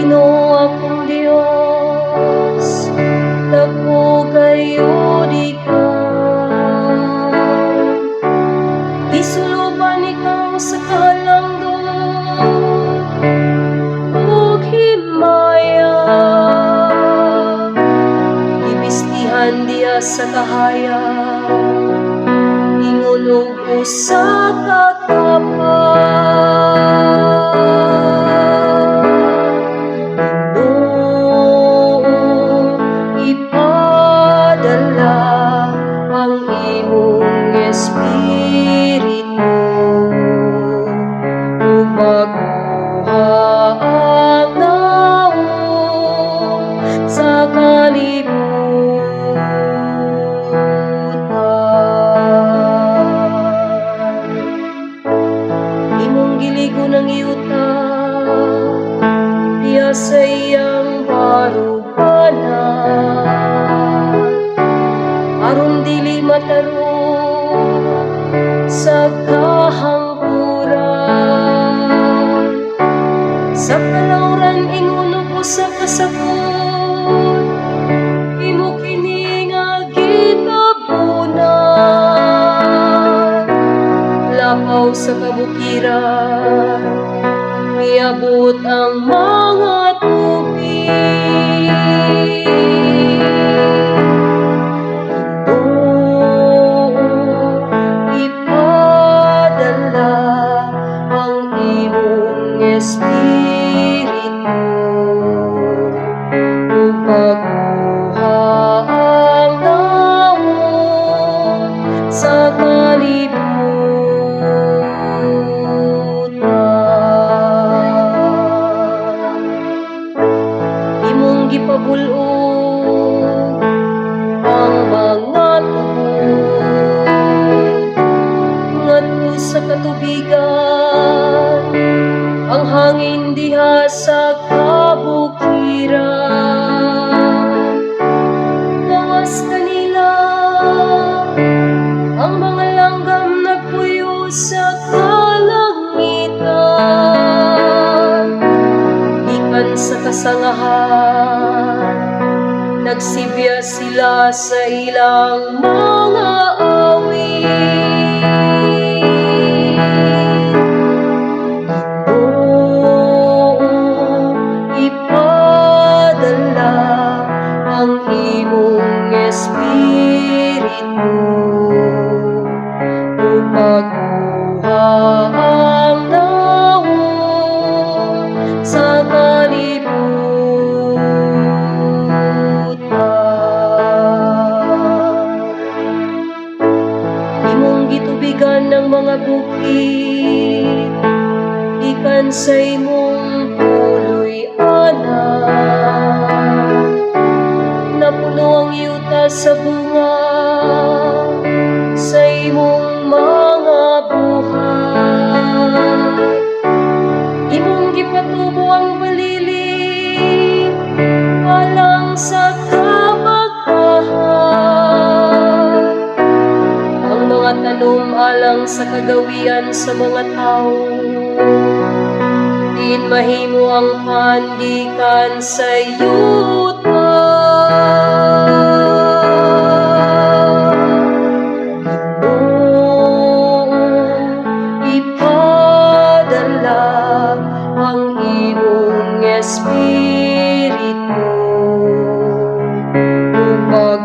Ginoo akong Dios, dako kayo dikan. Gisuluban ikaw sa kahalangdon ug himaya. Gibistihan diha sa kahayag ingon og usa ka kapa. Ginoo, ipadala ang imong Espiritu ug makuha ang nawong sa kalibutan. Imong giligon ang yuta diha sa iyang barubanan aron dili matarok sa kahangkuran. Sa kalawran ingon og usa ka sakod, imo kini nga gitabunan. Lapaw sa kabukiran, miabot ang mga tubig. Ginoo, ipadala ang imong Espiritu ug makuha ang nawong sa kalibutan. Imong gipabul-og ang mga tubod ngadto sa katubigan, ang hangin diha sa kabukiran. Gawas kanila, ang mga langgam nagpuyo sa kalangitan. Gikan sa kasangahan, nagsibya sila sa ilang mga awit. Ginoo, ipadala ang imong Espiritu ug makuha ang nawong sa kalibutan. Imong gitubigan ang mga bukid gikan sa imong puloy-anan. Napuno ang yuta sa bunga sa imong mga buhat. Imong gipatubo ang balili alang sa kabagtahan, ang mga tanom alang sa kagawian sa mga tawo, diin mahimo ang pan gikan sa yuta. Ginoo, ipadala ang imong Espiritu ug